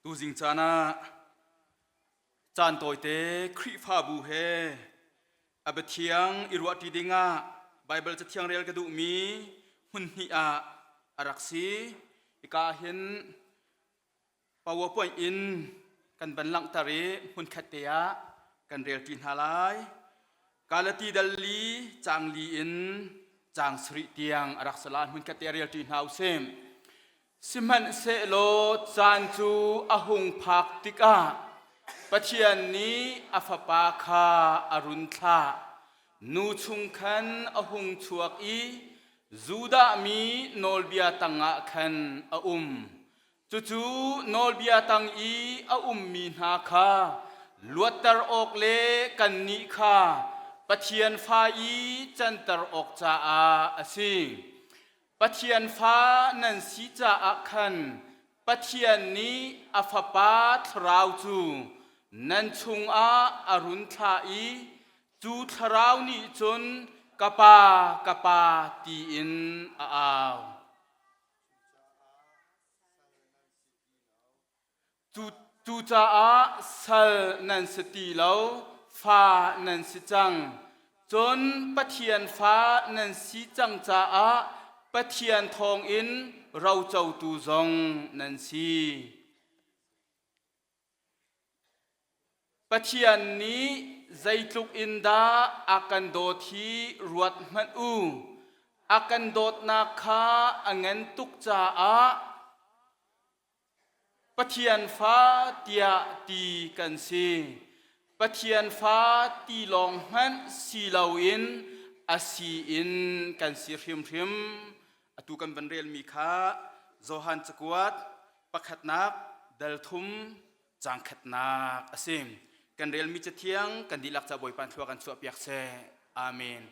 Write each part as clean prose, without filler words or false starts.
Tuzing caan ah caan tawite Khrihfabu he a biathiang i ruahṭi dingah Baibal cathiang rel ka duhmi hmun hnih ah a rak si. Hika ah hin PowerPoint in kan van langhter i hmunkhat te ah kan relṭi hna lai. Galati dal li caang li in caang sarih tiang a rak si lai. Hmunkhat te ah relṭi hna usih. Sihmanhsehlaw caan cu a hung phak tikah Pathian nih a Fapa kha a run thlah. Nu chung khan a hung chuak i Judah mi nawlbia tangah khan a um. Cucu nawlbia tang i a ummi hna kha luatter awk le kannih kha Pathian fa i canter awk caah a si. Pathian fa nan si caah khan Pathian nih a Fapa Thlarau cu nan chungah a run thlah i cu Thlarau nih cun ka Pa, ka Pa tiin a au. Cucaah sal nan si ti lo, fa nan si cang. Cun Pathian fa nan si cang caah Pathian thawngin rocotu zong nan si. Pathian nih zeitluk in dah a kan dawt hi ruat hmanh u. A kan dawtnak kha a ngan tuk caah Pathian fa tiah ti kan si. Pathian fa ti lawng hmanh si loin a si in kan si hrimhrim. Atu kan van relmi kha Johan cakuat pakhatnak dal thum caang khatnak a si. Kan relmi cathiang kan dihlak ca Bawipa thlua kan chuahpiak seh. Amen.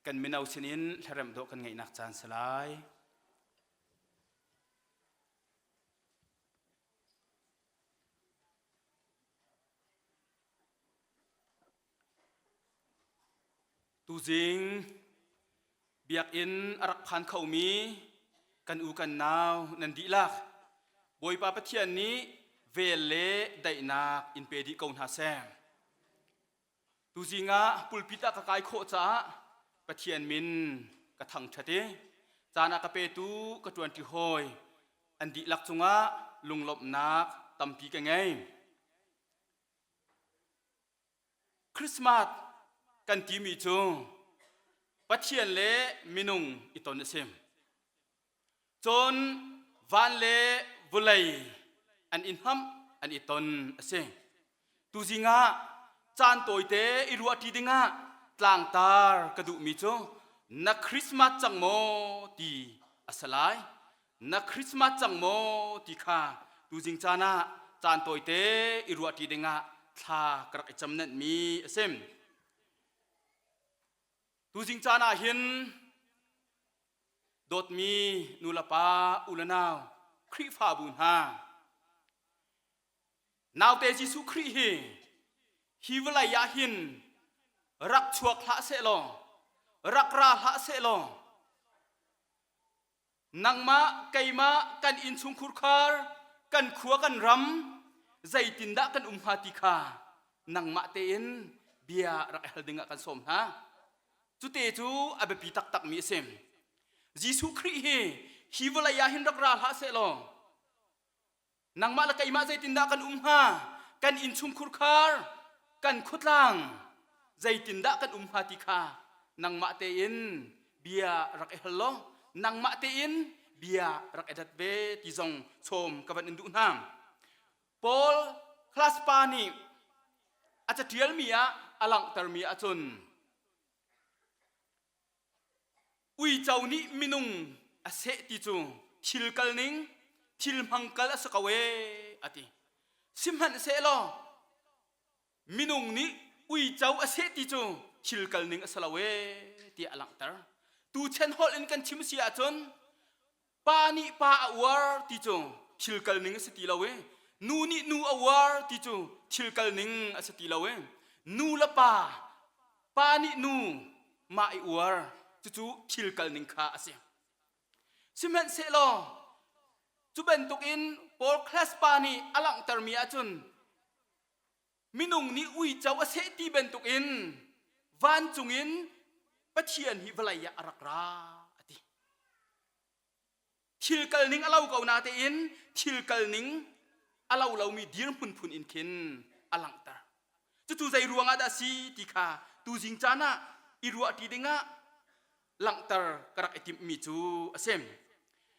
Kan mino sinin hlaremh dawh kan ngeihnak caan si lai. Tuzing biakinn a rak phan khomi kan u kan nau nan dihlak Bawipa Pathian nih vel le daihnak in pe dih ko hna seh. Tuzing ah pulpit ah ka kai khawh caah Pathian min ka thangṭhat i caan a ka petu ka ṭuanṭi hawi an dihlak cungah lunglawmhnak tampi ka ngei. Christmas kan timi cu Pathian le minung i ton a si. Cun van le vawlei an i hnamh an i ton a si. Tuzing ah caan tawite i ruahṭi dingah tlangtar ka duhmi cu na Christmas cang maw ti a si lai. Na Christmas cang maw ti kha tuzing caan ah caan tawite i ruahṭi dingah thla ka rak i cam nenhmi a si. Tuzing caan ah hin Dawtmi nulepa u le nau Khrihfabu hna, naute Jesuh Khrih hi hi vawlei ah hin rak chuak hlah sehlaw, rak ra hlah sehlaw, nangmah keimah kan innchungkhur khar kan khua kan ram zeitindah kan um hnga ti kha nangmah tein bia rak i hal dingah kan sawm hna. Cute cu a biapi taktakmi a si. Jesuh Khrih hi hi vawlei ah hin rak ra hlah sehlaw nangmah le keimah zeitindah kan um hnga? Kan innchungkhur khar, kan khuatlang zeitindah kan um hnga ti kha nangmah tein bia rak i hal law nangmah tein bia rak i dat ve ti zong sawm ka van in duh hna. Paul class pa nih a caṭialmi ah a langhtermi ahcun uico nih minung a seh ti cu thil kal ning thil hmang kal a si ko ee a ti. Sihmanhsehlaw minung nih uico a seh ti cu thil kal ning a si lo ee tiah a langhter. Tuchan holh in kan chim si ahcun Pa nih pa a uar ti cu thil kal ning a si ti lo i nu nih nu a uar ti cu thil kal ning a si ti lo i nu le pa pa nih nu mah i uar cucu thil kal ning kha a si. Sihmanhsehlaw Cu bantukin Paul Claspa nih a langhtermi ahcun minung nih uico a seh ti bantukin vancung in Pathian hi vawlei ah a rak ra a ti. Thil kal ning a lo ko natein thil kal ning a lo lomi dirhmun phun in khin a langhter. Cucu zei ruangah dah si ti kha tuzing caan ah i ruah ṭi dingah langhter ka rak i timhmi cu a si.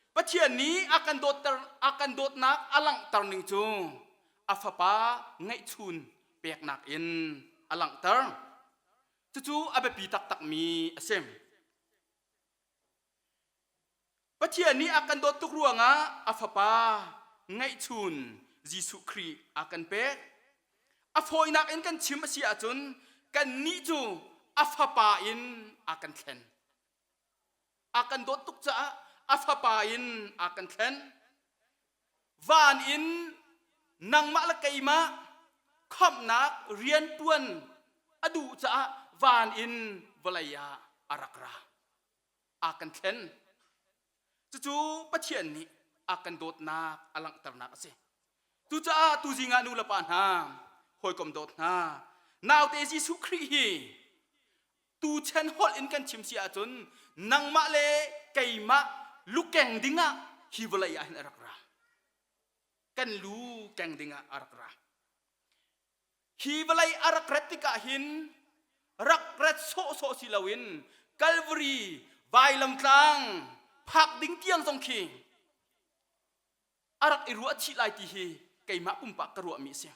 Pathian nih a kan dawtter a kan dawtnak a langhter ning cu a fapa ngeihchun peknak in a langhter. Cucu a biapi taktakmi a si. Pathian nih a kan dawt tuk ruangah a fapa ngeihchun Jesuh Khrih a kan pek. A fawinak in kan chim a si ahcun kannih cu a fapa in a kan thlen. A kan dawt tuk caah a fapa in a kan thlen. Van in nangmah le keimah khamhnak riantuan a duh caah van in vawlei ah a rak ra. A kan thlen. Cucu Pathian nih a kan dawtnak a langhternak a si. Cucaah tuzing ah nu le pa hna, hawikom dawt hna, naute Jesuh Khrih hi tuchan holh in kan chim si ahcun nangmah le keimah lukeng dingah hi vawlei ah hin a rak ra. Kan lu keng dingah a rak ra. Hi vawlei a rak rat tikah hin rak rat sawhsawh si loin Calvary vailamtlang phak ding tiang zong khi a rak i ruah chih lai ti hi keimah pumpak ka ruahmi a si.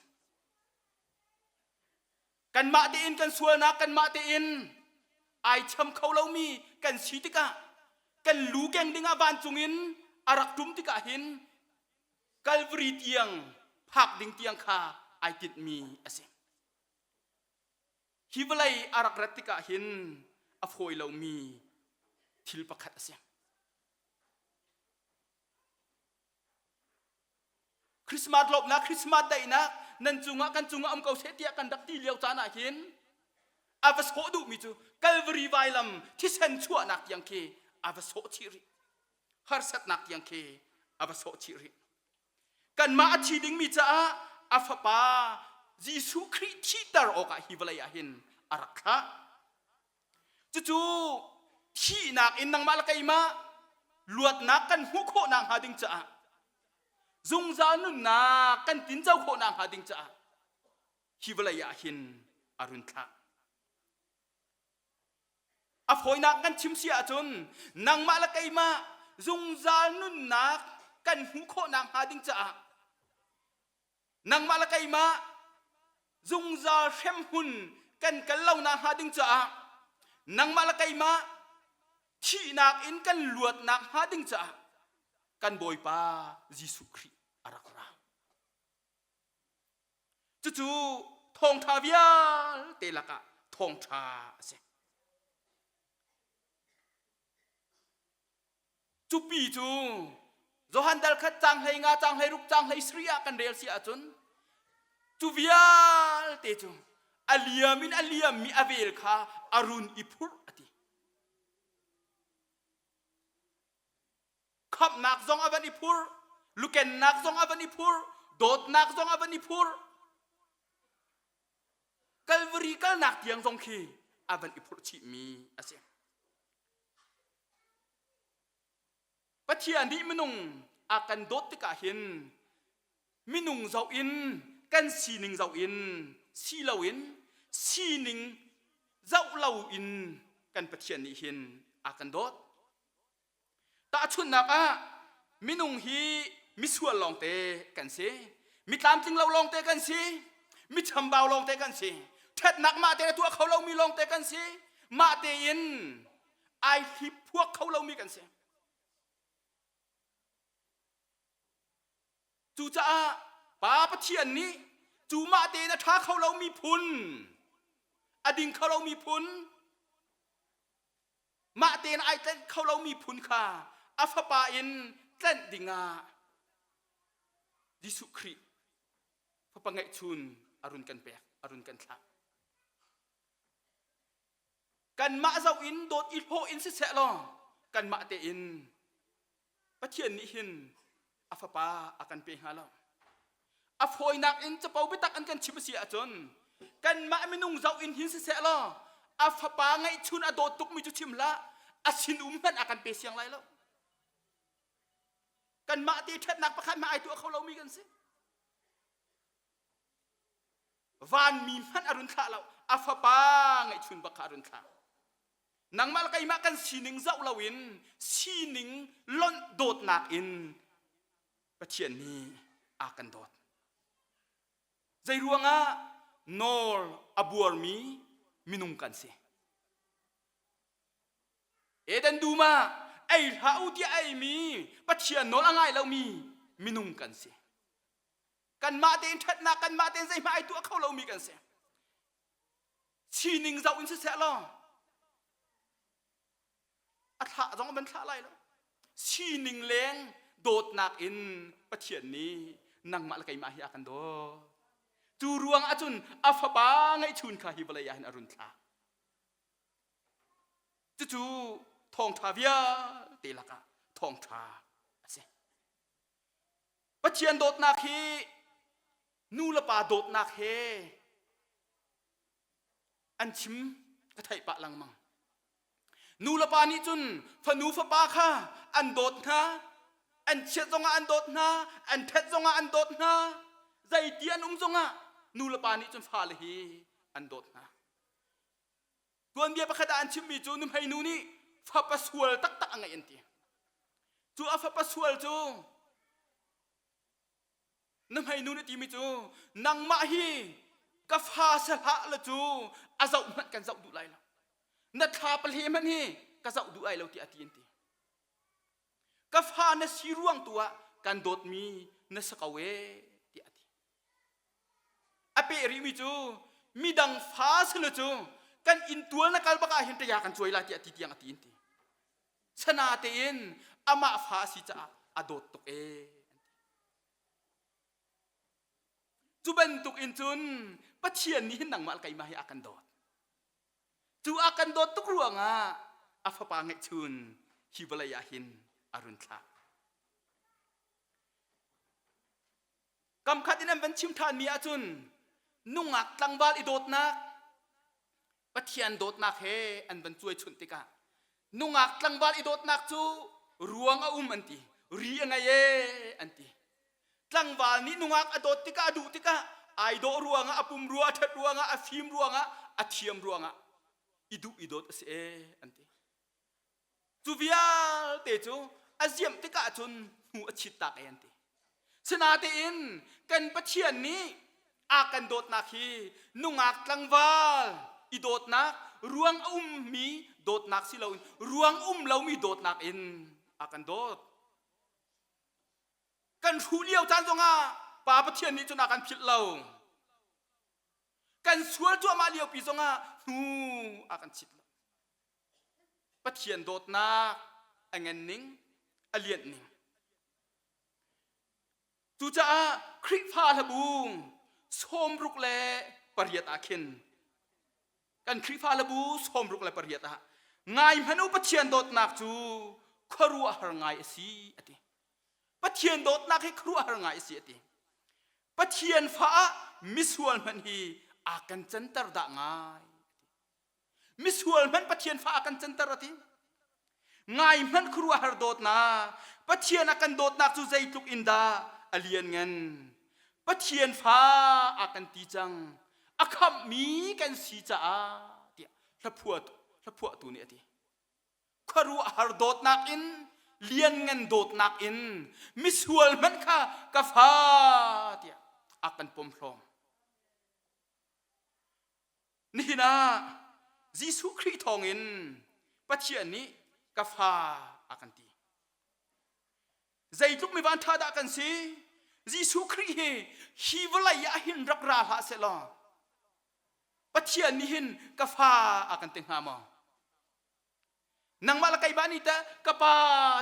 Kanmah tein kan sualnak kanmah tein ai cham kho lomi kan si tikah kan lu keng dingah vancung in a rak ṭum tikah hin Calvary tiang phak ding tiang kha ai tinhmi a si. Hi vawlei a rak rat tikah hin a fawi lomi thil pakhat a si. Christmas lawmhnak, Christmas daihnak nan cungah kan cungah um ko seh tiah kan rak ti lio caan ah hin a va sawh duhmi cu Calvary vailam thisen chuahnak tiang khi a va sawh chih rih. Harsatnak tiang khi a va sawh chih rih. Kanmah a thi dingmi caah a fapa Jesuh Khrih thihter awkah hi vawlei ah hin a rak thlah. Cucu thihnak in nangmah le keimah luatnak kan hmuh khawh nakhnga ding caah zungzal nunnak kan tinco khawh nakhnga ding caah hi vawlei ah hin a run thlah. A fawinak kan chim si ahcun nangmah le keimah zungzal nunnak kan hmuh khawh nakhnga ding caah nangmah le keimah zungzal hremhmun kan kal lo nakhnga ding caah nangmah le keimah thihnak in kan luat nakhnga ding caah kan Bawipa Jesuh Khrih a rak ra. Cucu thawngṭha vialte lakah thawngṭha a si. Cupi cu Johan dal khat cang hlei nga cang hlei ruk cang hlei sri ah kan rel si ahcun cu vialte cu a liam in a liammi a vel kha a run i phurh a ti. Khamhnak zong a van i phurh, lukennak zong a van i phurh, dawtnak zong a van i phurh. Calvary kalnak tiang zong khi a van i phurh chihmi a si. Pathian nih minung a kan dawt tikah hin minung zoh in kan sining zoh in si loin sining zoh loin kan Pathian nih hin a kan dawt. Tahchunhnak ah minung hi misual lawngte kan si. Mi tlamtling lo lawngte kan si. Mi chambau lawngte kan si. Ṭhatnak mah te tuah kho lomi lawngte kan si. Mah tein ai hlip phuak kho lomi kan si. Cucaah Pa Pathian nih cu mah tein a ṭha kho lomi phun, a ding kho lomi phun, mah tein ai tlenh kho lomi phun kha a fapa in tlenh dingah Jesuh Khrih fapa ngeihchun a run kan pek, a run kan thlah. Kanmah zoh in dawt i hlawh in siseh law kanmah tein Pathian nih hin a. A fapa a kan pe hnga lo. A fawinak in capo biatak an kan chim a si ahcun kanmah minung zoh in hin siseh law a fapa ngeihchun a dawt tukmi cu chim hlah a sinum hmanh a kan pe siang lai lo. Kanmah te ṭhatnak pakhat hmanh ai tuah kho lomi kan si. Vanmi hmanh a run thlah lo a fapa ngeihchun bak kha a run thlah. Nangmah le keimah kan sining zoh loin sining lonh dawtnak in Pathian nih a kan dawt. Zei ruangah nawl a buarmi minung kan si. Eden dum ah ei hlah u tiah a eimi Pathian nawl a ngai lomi minung kan si. Kanmah tein ṭhatnak kanmah tein zeihmah ai tuah kho lomi kan si. Sining zoh in siseh law a thlah zong a van thlah lai lo. Sining leng dawtnak in Pathian nih nangmah le keimah hi a kan dawt. Cu ruang ahcun a fapa ngeihchun kha hi vawlei ah hin a run thlah. Cucu thawngṭha vialte lakah thawngṭha a si. Pathian dawtnak hi nu le pa dawtnak he an chim ka theih pah lengmang. Nu le pa nih cun fanu fapa kha an dawt hna, an chiat zongah an dawt hna, an ṭhat zongah an dawt hna, zeiti an um zongah nu le pa nih cun fale hi an dawt hna. Tuanbia pakhat ah an chimmi cu nuhmei nu nih fapa sual taktak a ngeih an ti. Cu a fapa sual cu nuhmei nu nih timi cu nangmah hi ka fa si hlah la cu a zoh hmanh kan zoh duh lai lo. Na thla pahli hmanh hi ka zoh duh lai lo tiah a ti an ti. Ka fa na si ruang tu ah kan dawtmi na si ko ee tiah a ti. A peh rihmi cu midang fa si le cu kan inntual na kal bak ah hin ṭaya kan cuai lai tiah ti tiang a ti an ti. Sana tein amah fa a si caah a dawt tuk ee an ti. Cu bantuk in cun Pathian nih hin nangmah le keimah hi a kan dawt. Cu a kan dawt tuk ruangah a fapa ngeihchun hi vawlei ah hin a run thlah. Kamkhat in an van chim ṭhanmi ahcun nungak tlangval i dawtnak Pathian dawtnak he an van cuai chunh tikah nungak tlangval i dawtnak cu ruang a um an ti ri a ngei ee an ti tlangval nih nungak a dawt tikah a duh tikah ai dawh ruangah a pum rua a ṭhat ruangah a fim ruangah a thiam ruangah i duh i dawt a si ee an ti Cu vialte cu a ziamh tikah cun hnu a chit tak e an ti. Sinatein kan Pathian nih a kan dawtnak hi nungak tlangval i dawtnak ruang a ummi dawtnak si loin ruang um lomi dawtnak in a kan dawt. Kan hruh lio caan zongah Pa Pathian nih cun a kan philh lo. Kan sual cuahmah liopi zongah hnu a kan chit lo. Pathian dawtnak a ngan ning, a lianh ning. Cucaah Khrihfa hlabu 68 ah khin kan Khrihfa hlabu 68 ah ngai hmanh u Pathian dawtnak cu khuaruahhar ngai a si a ti. Pathian dawtnak hi khuaruahhar ngai a si a ti. Pathian fa ah misual hmanh hi a kan canter dah ngai. Misual hmanh Pathian fa a kan canter a ti. Ngai hmanh khuaruahhar dawtnak, Pathian a kan dawtnak cu zeitluk in dah a lianngan. Pathian fa a kan ti cang. A khamhmi kan si caah tiah hlaphuah hlaphuahtu nih a ti. Khuaruahhar dawtnak in lianngan dawtnak in misual hmanh kha ka fa tiah a kan pom hlawm. Nihin ah Jesuh Khrih thawngin Pathian nih ka fa a kan ti. Zeitluk mi van ṭha dah kan si? Jesuh Khrih hi hi vawlei ah hin rak ra hlah sehlaw Pathian nih hin ka fa a kan ti hnga maw? Nangmah le keimah nih teh ka pa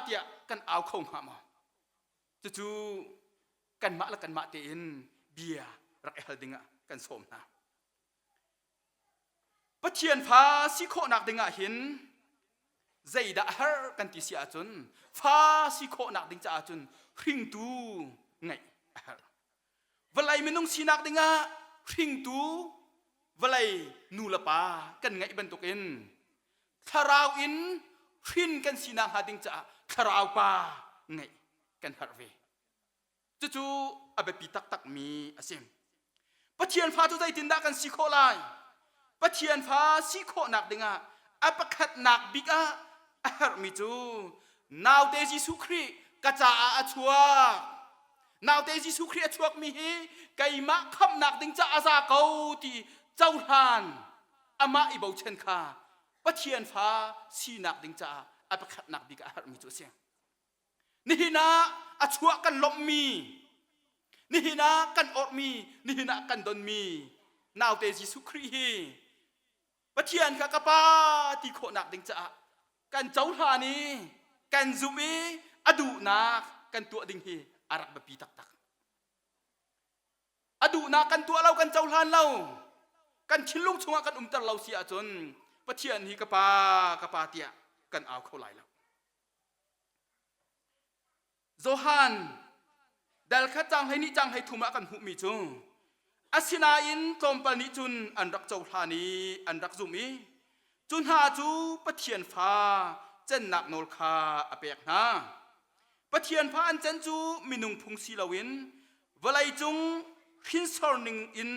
tiah kan au kho hnga maw? Cucu kanmah le kanmah tein bia rak i hal dingah kan sawm hna. Pathian fa si khawhnak dingah hin Zeidah a har kan ti si ahcun fa si khawhnak ding caah cun hringtu ngeih a herh. Vawlei minung sinak dingah hringtu vawlei nu le pa kan ngeih bantukin thlarau in hrin kan sinak hnga ding caah thlarau pa ngeih kan herh ve. Cucu a biapi taktakmi a si. Pathian fa cu zeitindah kan si khawh lai? Pathian fa si khawhnak dingah a pakhatnak bik ah a herhmi cu naute Jesuh Khrih ka caah a chuak. Naute Jesuh Khrih a chuakmi hi keimah khamhnak ding caah a za ko ti cohlan amah i bochan kha Pathian fa sinak ding caah a pakhatnak bik ah a herhmi cu a si. Nihin ah a chuah kan lawmhmi, nihin ah kan orhmi, nihin ah kan donmi naute Jesuh Khrih hi Pathian kha ka Pa ti khawhnak ding caah kan cohlan i kan zumh i a duhnak kan tuah ding hi a rak biapi taktak. A duhnak kan tuah lo, kan cohlan lo, kan thinlung chungah kan umter lo si ahcun Pathian hi ka Pa, ka Pa tiah kan au kho lai lo. Johan dal khat cang hlei nih cang hlei thum ah kan hmuhmi cu asinain tlawmpal nih cun an rak cohlan i an rak zumh i cu hna cu Pathian fa cennak nawl kha a pek hna. Pathian fa an cen cu minung phung si loin vawleicung hrinsor ning in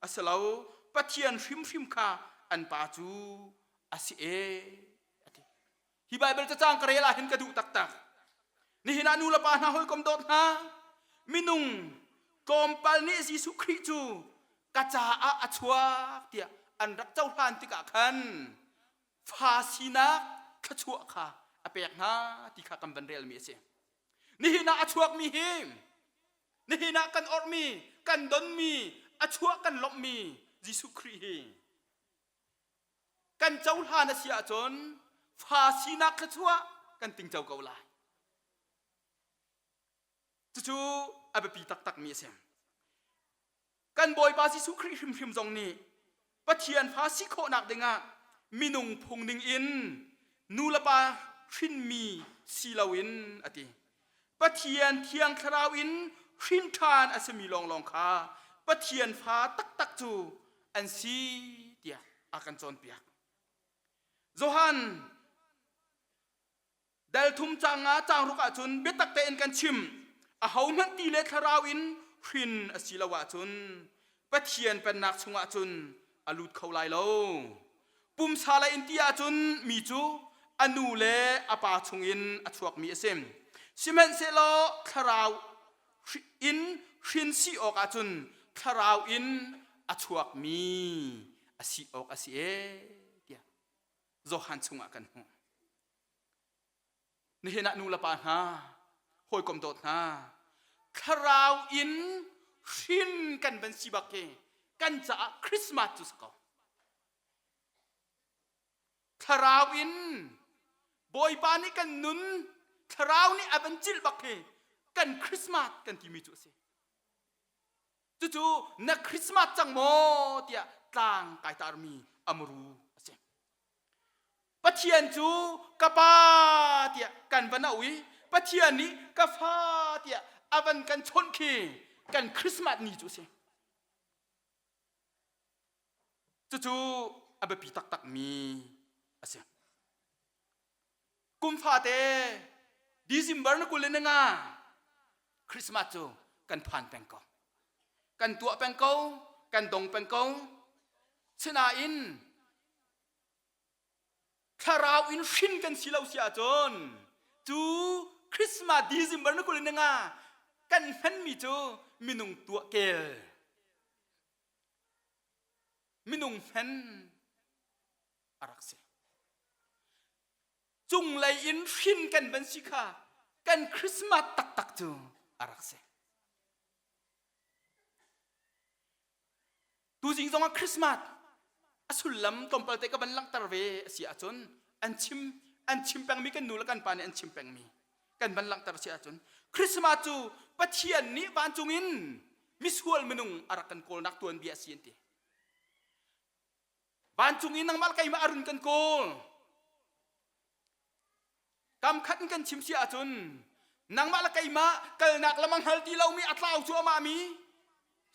a si lo Pathian hrimhrim kha an pa cu a si e a ti. Hi Baibal cacang ka rel ah hin ka duh taktak. Nihin ah nu le pa hna hawikom dawt hna, minung tlawmpal nih Jesuh Khrih cu ka caah a chuak tiah an rak cohlan tikah khan fa sinak thluachuah kha a pek hna ti kha kan van relmi a si. Nihin ah a chuakmi hi nihin ah kan orhmi, kan donmi, a chuah kan lawmhmi Jesuh Khrih hi kan cohlan a si ahcun fa sinak thluachuah kan tingco ko lai. Cucu a biapi taktakmi a si. Kan Bawipa Jesuh Khrih hrimhrim zong nih Pathian fa si khawhnak dingah minung phung ning in nu le pa hrinmi si loin a ti. Pathian thiang thlarau in hrin ṭhan a simi lawnglawng kha Pathian fa taktak cu an si tiah a kan cawnpiak. Johan dal thum caang nga caang ruk ahcun biatak tein kan chim ahohmanh ti le thlarau in hrin a si lo ahcun Pathian pennak chungah cun a lut kho lai lo. Pumsa lei in ti ahcun mi cu a nu le a pa chungin a chuakmi a si. Sihmanhsehlaw thlarau in hrin si awk ahcun thlarau in a chuakmi a si awk a si ee tiah Johan chungah kan hmuh. Nihin ah nu le pa hna, hawikom dawt hna, thlarau in hrin kan van si bak hi kan caah Christmas cu si ko. Thlarau in Bawipa nih kan nun thlarau nih a van cilh bak hi kan Christmas kan timi cu a si. Cucu na Christmas cang maw tiah tlang kai tarmi amru a si. Pathian cu ka pa tiah kan van auh i Pathian nih ka fa tiah a van kan chawnh khi kan Christmas ni cu a si. Cucu a biapi taktakmi a si. Kum fate December na 25 Christmas cu kan phan peng ko. Kan tuah peng ko, kan dong peng ko. Sinain thlarau in hrin kan si lo si ahcun cu Christmas December na 25 kan hmanmi cu minung tuah kel minung hmen a rak si. Cunglei in hrin kan van si kha kan Christmas taktak cu a rak si. Tuzing zongah Christmas a sullam tlawmpal te ka van langhter ve a si ahcun an chim an chim pengmi kan nu le kan pa nih an chim pengmi kan van langhter si ahcun Christmas cu Pathian nih vancung in misual minung a rak kan kawlnak tuanbia a si an ti. Vancung in nangmah le keimah a run kan kawl. Kam khat in kan chim si ahcun nangmah le keimah kalnak lam a hngal ti lomi a tlau cuahmah mi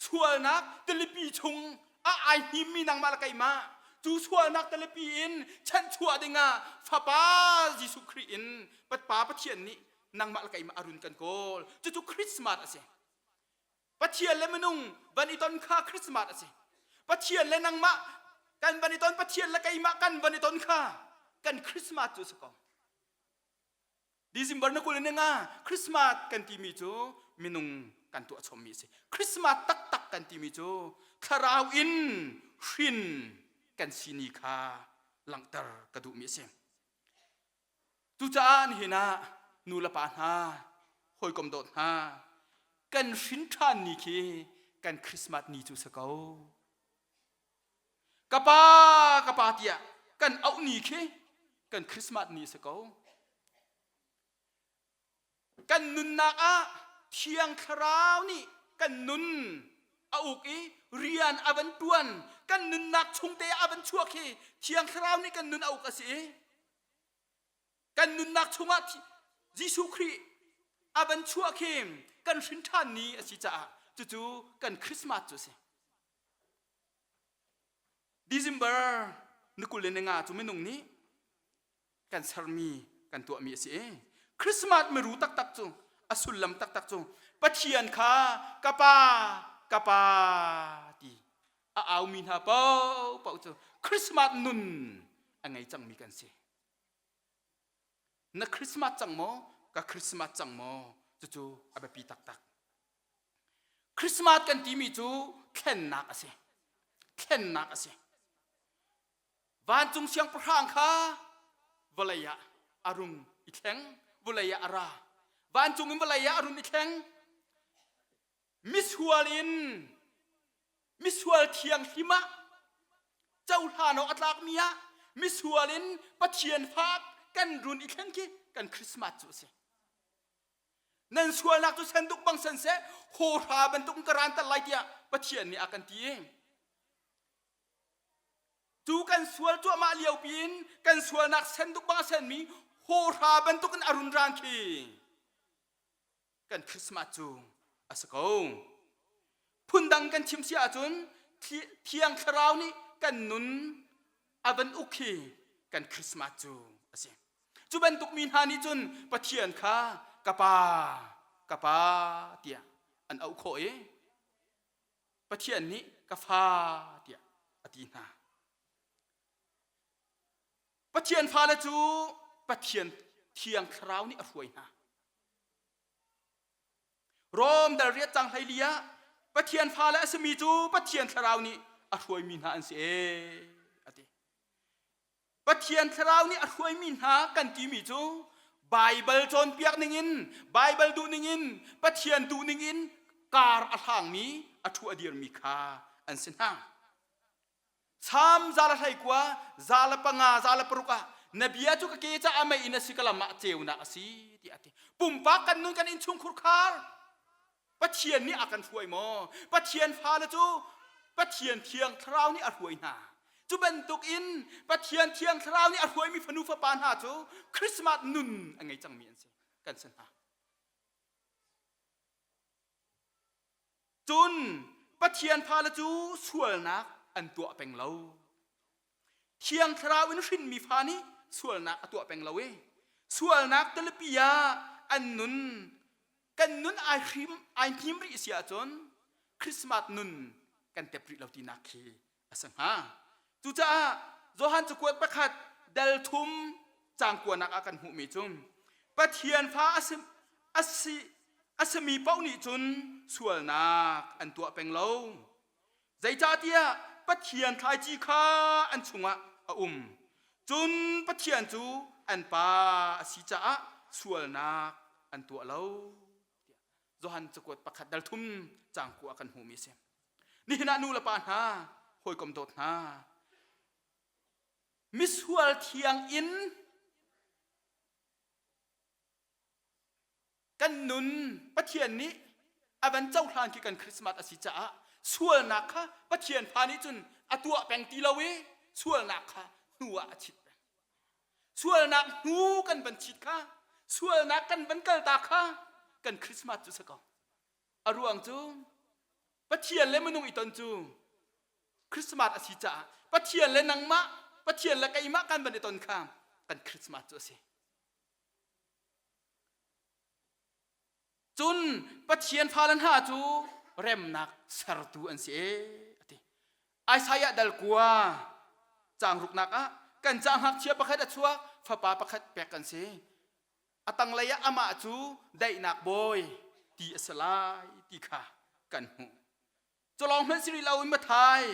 sualnak tilipi chung ah ai hnimmi nangmah le keimah cu sualnak tilipi in chanhchuah dingah Fapa Jesuh Khrih in Pa Pathian nih nangmah le keimah a run kan kawl. Cucu Christmas a si. Pathian le minung van i ton kha Christmas a si. Pathian le nangmah kan van i ton Pathian le keimah kan van i ton kha kan Christmas cu a si ko. December na 20 in nga Christmas kan timi cu minung kan tuah chommi a si. Christmas taktak kan timi cu thlarau in hrin kan si ni kha langhter ka duhmi a si. Cucaah nihin ah nu le pa hna, hawikom dawt hna, kan hrin ṭhan ni khi kan Christmas ni cu si ko. Ka pa, ka pa tiah kan auh ni khi kan Christmas ni si ko. Kan nunnak ah Thiang Thlarau nih kan nun a uk i rian a van ṭuan kan nunnak chungte ah a van chuak hi Thiang Thlarau nih kan nun a uk a si i kan nunnak chungah Jesuh Khrih a van chuah khi kan hrin ṭhan ni a si caah cucu kan Christmas cu a si. December ni 25 cu minung nih kan sermi kan tuahmi a si i Christmas miru taktak cu a sullam taktak cu Pathian kha ka pa ka pa ti a aumi hna paohpaoh cu Christmas nun a ngei cangmi kan si. Na Christmas cang maw? Ka Christmas cang maw? Cucu a biapi taktak. Christmas kan timi cu thlennak a si. Thlennak a si. Vancung siangpahrang kha vawlei ah a rung i thleng, vawlei ah a ra. Vancung in vawlei ah a run i thleng. Misual in misual thianghlim ah cohlan awk a tlakmi ah misual in Pathian fa kan run i thlen khi kan Christmas cu a si. Nan sualnak cu senduk bang sen seh, hawhra bantuk in ka ranter lai tiah Pathian nih a kan ti. Cu kan sual cuahmah lio piin kan sualnak senduk bang a senmi hawhra bantuk in a run ran khi kan Christmas cu a si ko. Phundang kan chim si ahcun Thiang Thlarau nih kan nun a van uk hi kan Christmas cu a si. Cu bantuk mi hna nih cun Pathian kha ka pa, ka pa tiah an auh khawh i Pathian nih ka fa tiah a ti hna. Pathian fale cu Pathian Thiang Thlarau nih a hruai hna. Rom dal riat cang 14 ah Pathian fale a simi cu Pathian Thlarau nih a hruaimi hna an si ee a ti. Pathian Thlarau nih a hruaimi hna kan timi cu Baibal cawnpiak ningin, Baibal duh ningin, Pathian duh ningin kar a hlangmi, a ṭhu a dirmi kha an si hna. Salm 119, 105, 106 ah na bia cu ka ke caah mei in a si ka lam ah ceunak a si tiah a ti. Pumpak kan nun kan innchungkhur khar Pathian nih a kan hruai maw? Pathian fale cu Pathian Thiang Thlarau nih a hruai hna. Cu bantuk in Pathian Thiang Thlarau nih a hruaimi fanu fapa hna cu Christmas nun a ngei cangmi an si kan si hna. Cun Pathian fale cu sualnak an tuah peng lo. Thiang Thlarau in hrinmi fa nih sualnak a tuah peng lo i sualnak tilipi ah an nun kan nun ai hrim ai hnim rih si ahcun Christmas nun kan tep rih lo tinak khi a si hnga. Cucaah Johan cakuat pakhat dal thum caang kuanak ah kan hmuhmi cu Pathian fa a si a si a simi paoh nih cun sualnak an tuah peng lo. Zeicahtiah Pathian thlaici kha an chungah a um. Cun Pathian cu an pa a si caah sualnak an tuah lo. Johan cakuat pakhat dal thum caang kua kan hmuhmi a si. Nihin ah nu le pa hna, hawikom dawt hna, misual thiang in kan nun Pathian nih a van cohlan khi kan Christmas a si caah sualnak kha Pathian fa nih cun a tuah peng ti lo i sualnak kha hnu ah a chit peng. Sualnak hnu kan van chit kha. Sualnak kan van kal ta kha kan Christmas cu si ko. A ruang cu Pathian le minung i ton cu Christmas a si caah Pathian le nangmah, Pathian le keimah kan van i ton kha kan Christmas cu a si. Cun Pathian fale hna cu remnak sertu an si e a ti. Isaiah dal kua caang ruknak ah kan ca ngakchia pakhat a chuak fapa pakhat pek kan si. A tanglei ah amah cu daihnak bawi ti a si lai ti kha kan hmuh. Culawng hmanh si rih loin Mathai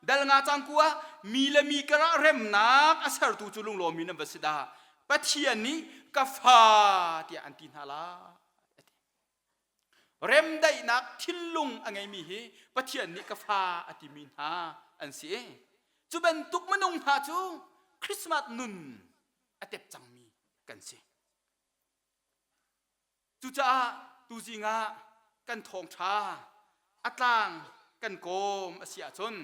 dal nga cang ku ah mi le mi karah remnak a sertu cu lunglawmmi nan va si dah. Pathian nih ka fa tiah an ti hna lai. Remdaihnak thinlung a ngeimi hi Pathian nih ka fa a timi hna an si. Cu bantuk minung hna cu Christmas nun a tep cangmi kan si. Cucaah tuzing ah kan thawngṭha a tlang kan kawm a si ahcun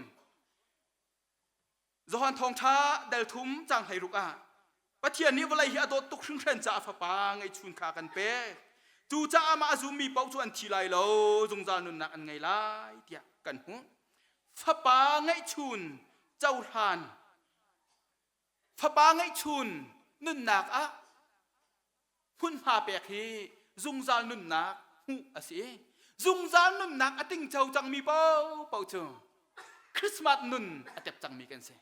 Johan thawngṭha dal thum cang 16 ah Pathian nih vawlei hi a dawt tuk hringhran caah fapa ngeihchun kha kan pek. Cucaah mah a zummi paoh cu an thi lai lo, zungzal nunnak an ngei lai tiah kan hmuh. Fapa ngeihchun cohlan fapa ngeihchun nunnak ah hmunhma pek hi zungzal nunnak hmuh a si. Zungzal nunnak a tingco cangmi paohpaoh cu Christmas nun a tep cangmi kan si.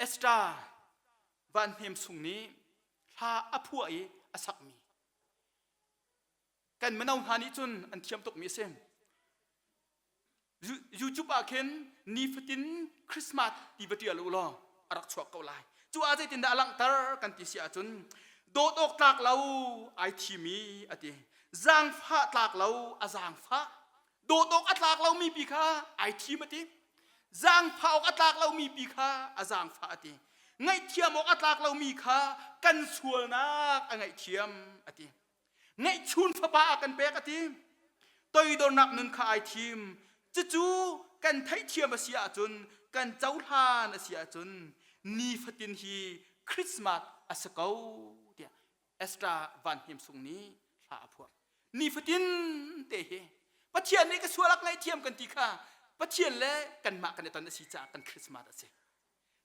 Esther Van Hnem Sung nih hla a phuah i a sakmi kan mino hna nih cun an thiam tukmi a si. YouTube ah khin nifatin Christmas ti va ṭial u law a rak chuak ko lai. Cu ah zeitindah a langhter kan ti si ahcun dawt awk tlak lo ai thimi a ti. Zaangfah tlak lo a zaangfah. Dawt awk a tlak lomi pi kha ai thim a ti. Zaangfah awk a tlak lomi pi kha a zaangfah a ti. Ngaihthiam awk a tlak lomi kha kan sualnak a ngaihthiam a ti. Ngeihchun fapa a kan pek a ti. Toidornak nun kha ai thim. Cucu kan theihthiam a si ahcun, kan cohlan a si ahcun nifatin hi Christmas a si ko tiah Esther Van Hnem Sung nih hla a phuah. Nifatin te hi Pathian nih ka sualak ngaihthiam kan ti kha Pathian le kanmah kan i ton a si caah kan Christmas a si.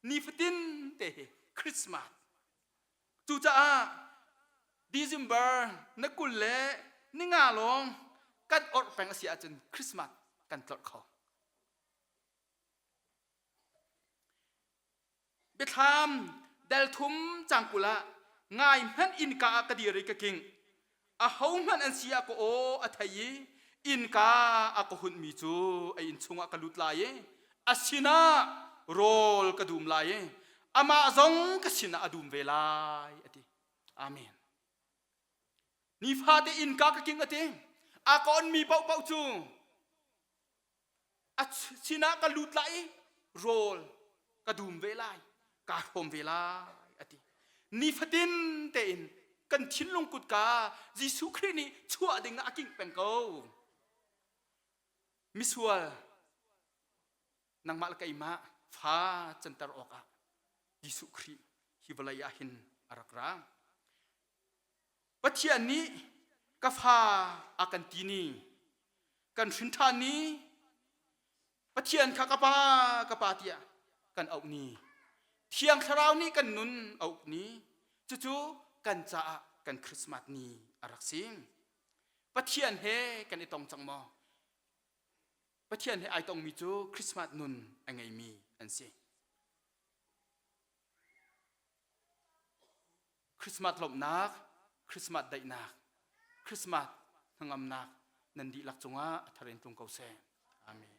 Nifatin te hi Christmas Cucaah December na 20 le ninga lawng kan orh peng a si ahcun Christmas kan tlorh kho. Biathlam dal thum cang 20 ah ngai hmanh innka ah ka dir i ka king. Aho hmanh an si ah ka aw a thei i innka a ka hunhmi cu a inn chungah ka lut lai i a sinah rawl ka dum lai i amah zong ka sinah a dum ve lai a ti. Amen. Nifate innka ka king a ti. A ka onmi paohpaoh cu a sinah ka lut lai i rawl ka dum ve lai kaa hrawm ve lai a ti nifatin tein kan thinlung kutka Jesuh Khrih nih chuah ding ah a kingh peng ko misual nangmah le keimah fa canter awkah Jesuh Khrih hi vawlei ah hin a rak ra Pathian nih ka fa a kan ti ni kan hrin ṭhan ni Pathian kha ka pa ka pa tiah kan auh ni Thiang Thlarau nih kan nun a uk ni cucu kan caah kan Christmas ni a rak si Pathian he kan i tong cang maw Pathian he ai tongmi cu Christmas nun a ngeimi an si Christmas lawmhnak, Christmas daihnak, Christmas hnangamnak nan dihlak cungah a thar in tlung ko seh. Amen.